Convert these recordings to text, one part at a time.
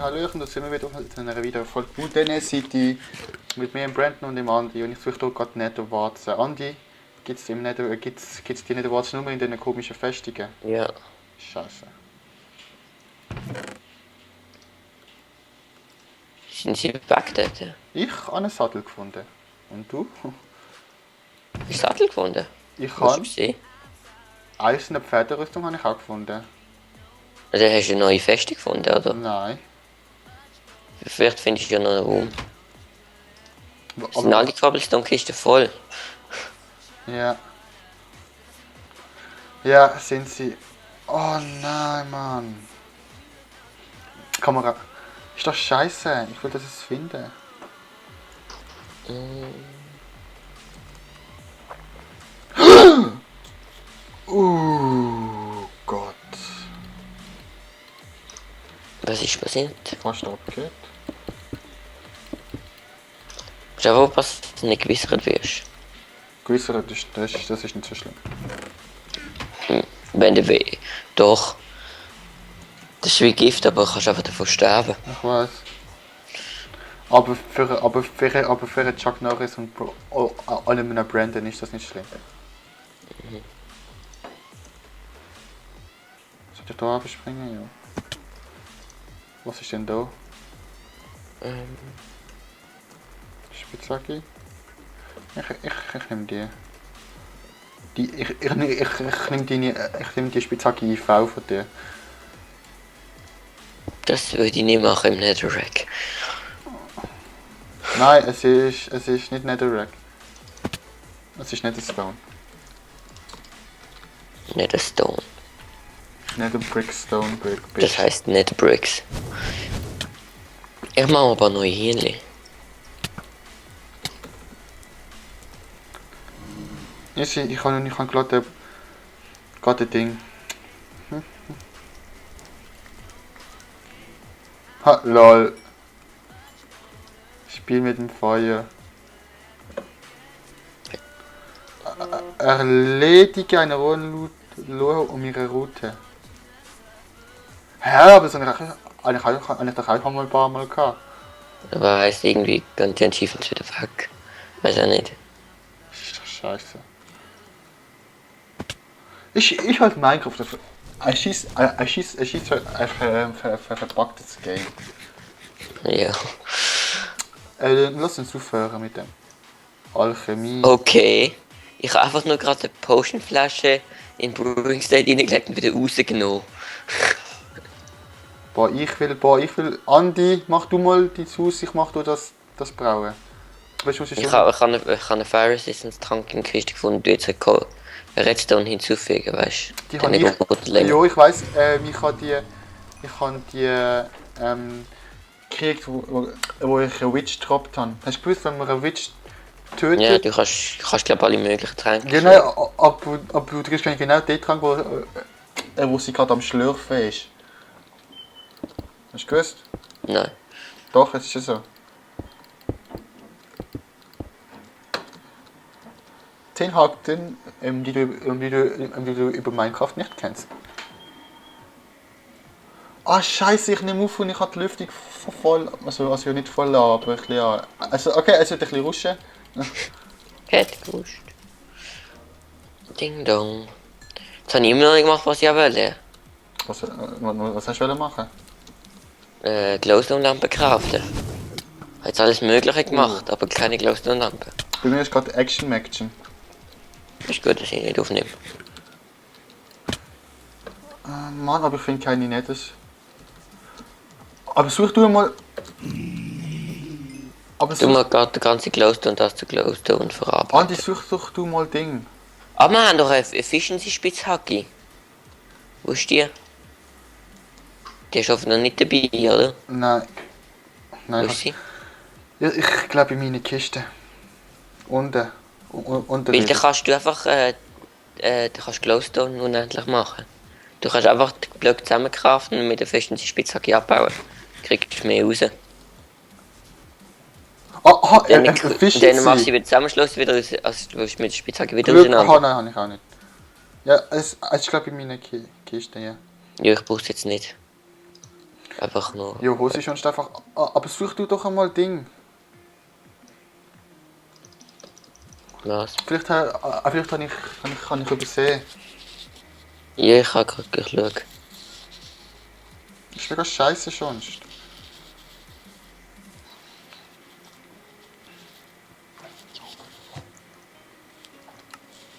Hallöchen, da sind wir wieder zu einer wieder voll guten City mit mir, dem Brandon und dem Andi. Und ich suche hier gerade Nether Warzen. Andi, gibt's die Nether Warzen nur in diesen komischen Festungen? Ja. Scheiße. Sind sie weg dort? Ich habe einen Sattel gefunden. Und du? Hast du Sattel gefunden? Ich Wo hast habe du sie? eiserne Pferderüstung habe ich auch gefunden. Also hast du eine neue Feste gefunden, oder? Nein. Vielleicht findest du ja noch einen Raum. Sind Aber, alle Cobblestone-Kisten voll? ja. Ja, sind sie. Oh nein, Mann. Kamera. Ist doch scheiße. Ich will das jetzt finden. Gott. Was ist passiert? Fast abgeht. Musst du aufpassen, dass du nicht gewissert wirst. Gewisser, das ist nicht so schlimm. Wenn du weh. Doch. Das ist wie Gift, aber du kannst einfach davon sterben. Ich weiß. Aber für einen Chuck Norris und alle meiner Brandon ist das nicht schlimm. Soll ich da abspringen? Ja. Was ist denn da? Spitzhacke? Ich nehme die. Ich nehme die Spitzhacke IV von dir. Das würde ich nicht machen im Netherrack. Nein, es ist nicht Netherrack. Es ist Netherstone. Netherstone. Netherbrickstone, Brick. Das heisst Netbricks. Ich mache aber neue Hähnchen. Ich habe gerade ein Ding. Ha, lol. Spiel mit dem Feuer. Erledige eine Lore um ihre Route. Hä, aber so eine eigentlich doch auch mal ein paar Mal gehabt. Aber heisst irgendwie, gehen die Achievements wieder weg. Weiß auch nicht. Das ist doch scheiße. Ich halt Minecraft. Es ist ein verpacktes Game. Ja. Lass uns aufhören mit dem. Alchemie. Okay. Ich habe einfach nur gerade eine Potionflasche in Brewing State reingelegt und wieder rausgenommen. Ich will. Andi, mach du mal die Sauce, ich mach du das Brauen. Weißt du, was Ich habe einen Fire Resistance Tank in der Kiste gefunden, du jetzt eine Redstone hinzufügen, weißt du? Die habe ich. Ja, ich weiss, ich habe die gekriegt, wo ich eine Witch gedroppt habe. Hast du gewusst, wenn man eine Witch tötet? Ja, du kannst glaube alle möglichen Tränke. Genau, aber du kriegst genau den Trank, wo sie gerade am Schlürfen ist. Hast du gewusst? Nein. Doch, es ist ja so. 10 Fakten, die du über Minecraft nicht kennst. Ah, scheiße, ich nehme auf und ich habe die Lüftung voll. Also nicht voll, aber ein bisschen an. Also, okay, es wird ein bisschen rutschen. Hat gewusst. Ding dong. Jetzt habe ich immer noch nicht gemacht, was ich wollte. Was hast du machen? Glowstone-Lampe craften. Ich habe jetzt alles Mögliche gemacht, aber keine Glowstone-Lampe. Bei mir ist gerade Action. Ist gut, dass ich nicht aufnehme. Mann, aber ich finde keine Nettes. Aber such du mal. Aber Du mal gerade den ganzen Glowstone das zu Glowstone verarbeiten. Andi, such doch du mal Ding. Aber wir haben doch eine Efficiency-Spitzhacke. Wo ist die? Die ist offenbar nicht dabei, oder? Nein. Wo ist sie? Ja, ich glaube in meine Kiste. Unten. Weil dann kannst du einfach dann kannst Glowstone unendlich machen. Du kannst einfach die Blöcke zusammenkraften und mit der Efficiency-Spitzhacke abbauen. Kriegst du mehr raus. Dann machst du sie wieder zusammenschlossen, wieder raus, also du mit der Spitzhacke wieder auseinander. Nein, habe ich auch nicht. Ja, es ist glaube ich in meiner Kiste, ja. Ja, ich brauch's jetzt nicht. Einfach nur. Ja, Hose ist sonst einfach... Aber such du doch einmal Ding. Was? Vielleicht kann ich übersehen. Ja, ich habe gerade geschaut. Das ist mega scheiße sonst.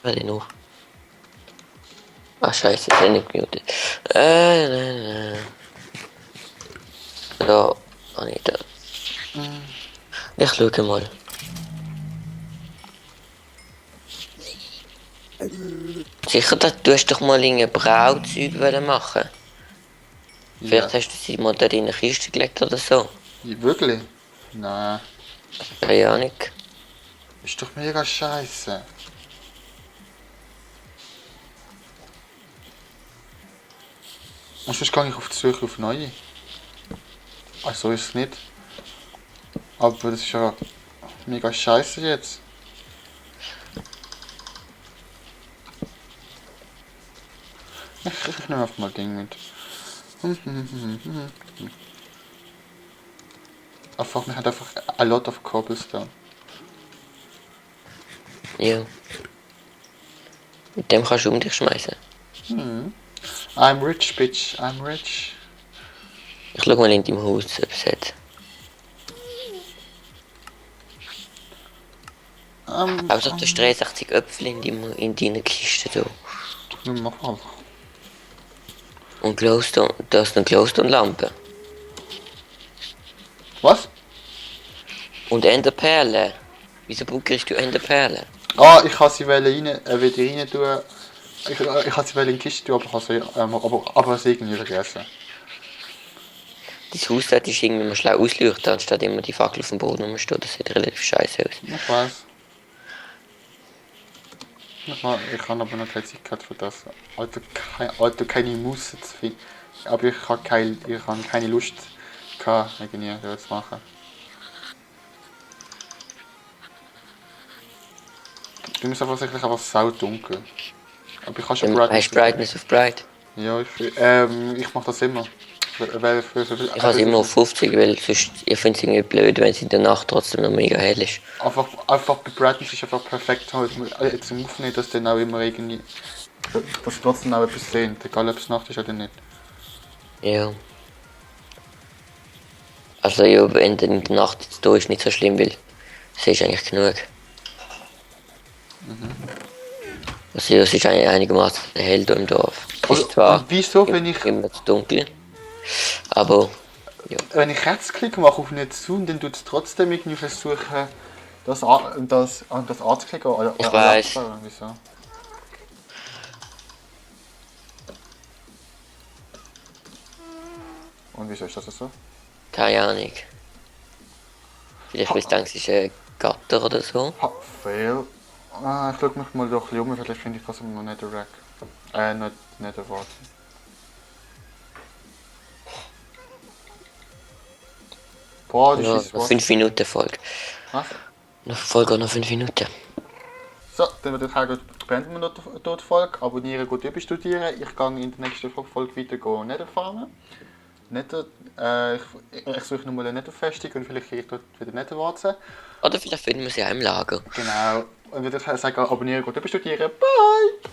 Warte noch. Ah, scheiße, ist nicht gemutet. Nein. Da, habe ich da. Ich schaue mal. Sicher, du hast doch mal ein Brauzeug machen. Vielleicht hast du sie mal da in eine Kiste gelegt oder so. Ja, wirklich? Nein. Keine Ahnung. Ist doch mega scheiße. Und sonst gehe ich auf die Suche auf neue. Also ist es nicht. Aber das ist ja mega scheiße jetzt. Ich nehme einfach mal Ding mit. Einfach, man hat einfach a lot of cobblestone. Ja. Mit dem kannst du um dich schmeißen. I'm rich, bitch, I'm rich. Ich schau mal in deinem Haus, ob es hat. Also du hast 63 Äpfel in deiner Kiste da. Mach mal. Und Glowstone, du hast eine Glowstone-Lampe. Was? Und Enderperlen. Wieso buckerst du Enderperlen? Ah, ich kann sie wieder rein tun. Ich kann sie in die Kiste tun, aber sie irgendwie vergessen. Dein Haus dort ist irgendwie mal schlau ausleuchten, anstatt immer die Fackel auf dem Boden rumstehen. Das sieht relativ scheiße aus. Ich weiß. Ich habe aber noch keine Zeit gehabt für das. Alter, keine Muße zu finden. Aber ich habe keine Lust gehabt, irgendwie das zu machen. Du musst einfach sicherlich einfach saudunkel. Aber ich kann schon Hast du Brightness auf Bright? Ja, ich mache das immer. Ich habe es immer auf 50, weil sonst, ich finde es irgendwie blöd, wenn es in der Nacht trotzdem noch mega hell ist. Einfach bei Brightness ist einfach perfekt halt zum Aufnehmen, dass dann auch immer irgendwie. Dass sie trotzdem auch etwas sehen, egal ob es Nacht ist oder nicht. Ja. Also ja, wenn dann in der Nacht jetzt da ist, nicht so schlimm, weil siehst eigentlich genug. Also ja, es ist eigentlich einigermaßen hell hier im Dorf. Es ist zwar Wieso, wenn ich immer zu dunkel, aber ja. wenn ich Rechtsklick mache auf nicht zu, dann tut es trotzdem irgendwie versuchen, das anzuklicken oder Ich weiß. Wieso? Und wieso ist das so? Keine Ahnung. Vielleicht weil du denkst, es ist ein Gatter oder so. Ha, fail. Ich schaue mich mal doch um, vielleicht finde ich das noch nicht der Rack. Nicht erwarten. Boah, die Ja, scheiß noch 5 Minuten Folge. Was? Noch Folge noch 5 Minuten. So, dann würde ich sagen, beenden wir dort die Folge. Abonnieren, gut überstudieren. Ich gehe in der nächsten Folge weiter Nether farmen. Nether, ich suche nochmal eine Netherfestung und vielleicht kriege ich dort wieder Netherwarzen. Oder vielleicht finden wir sie auch im Lager. Genau. Und würde ich sagen, abonnieren, gut überstudieren. Bye!